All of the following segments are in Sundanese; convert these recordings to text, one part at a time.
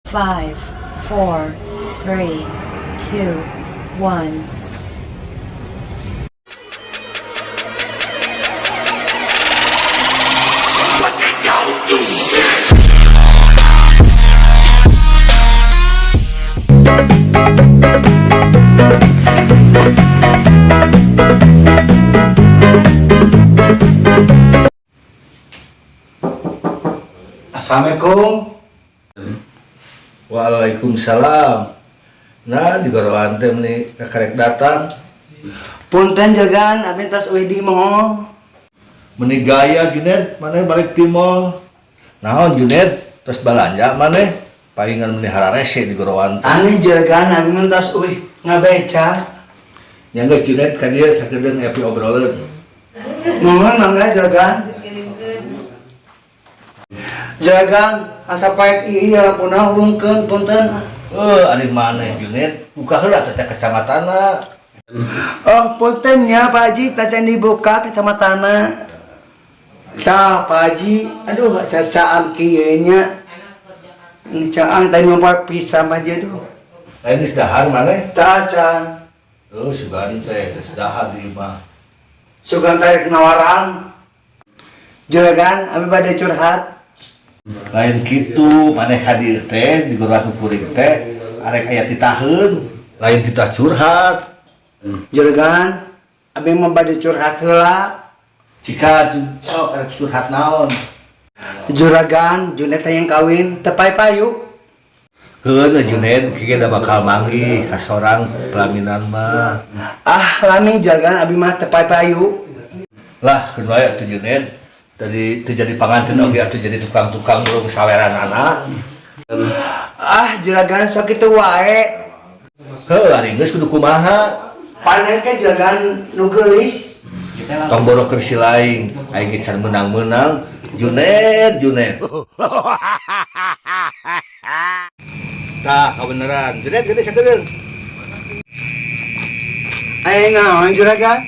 5, 4, 3, 2, 1. Assalamualaikum. Waalaikumsalam. Nah, di goroan teh meni kakarek datang. Punten jagan, abi tos euy di mall. Meni gaya Juned, maneh balik ti mall. Naon Juned, tos balanja maneh? Palingan meni hararese di goroan teh. Aneh juragan, abi mah tos euy ngabeca. Nya geus Juned ka dieu sakedeung epi obroleun. Nuhun mangga juragan. Juragan, asa paek ieu lampuna hurungkeun punten. Eh, ari maneh Juned, buka heula teh kacamatana. Oh, punten nya Pak Haji, tacan dibuka kacamatana. Tah, Pak Haji, aduh sasaan kieu nya. Caang tadi mah pisan Pak Haji aduh. Lain geus dahar maneh? Tah, can. Oh, sugan teh geus dahar di imah. Sugan teh nawaran. Juragan, abi bade curhat. Lain kitu, maneh ka dieu teh di goroan kuring teh arek aya titaheun, lain titah curhat. Juragan, abi mah bade curhat heula. Cika oh karek curhat naon? Juragan, Junet yang kawin teu payu. Keun Junet kieu da bakal manggih ka sorang pelaminan mah. Ah, lami juragan abi mah teu payu. Lah, keun wae atuh Junet. Tadi teu jadi panganten oge atuh jadi tukang-tukang burung saweran anak. Ah, juragan sok kitu wae. Heuh, ari geus kudu kumaha? Panen ke juragan nu geulis. Tong boro keur si laing, aing ge can meunang-meunang. Junet, Junet. Tah, kabeneran. Junet gede sakedeung. Aya naon juragan?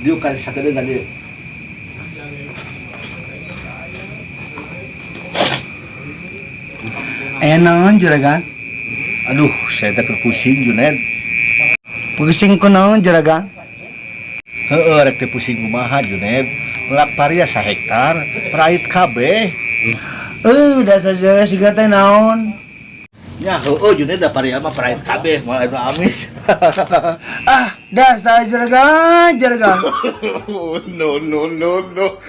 Diuk ka sakedeung ka dieu. Aya naon juragan? Aduh, saya teh keur pusing Junet. Pusing ku naon juragan? Heeh, rek teh pusing kumaha Junet. Melak paria sahektar, perait kabeh. Dasar juragan siga teh naon? Ya, heueuh Junet da paria mah perait kabeh, moal anu amis. Ah, dasar juragan, juragan. No, no, no, no.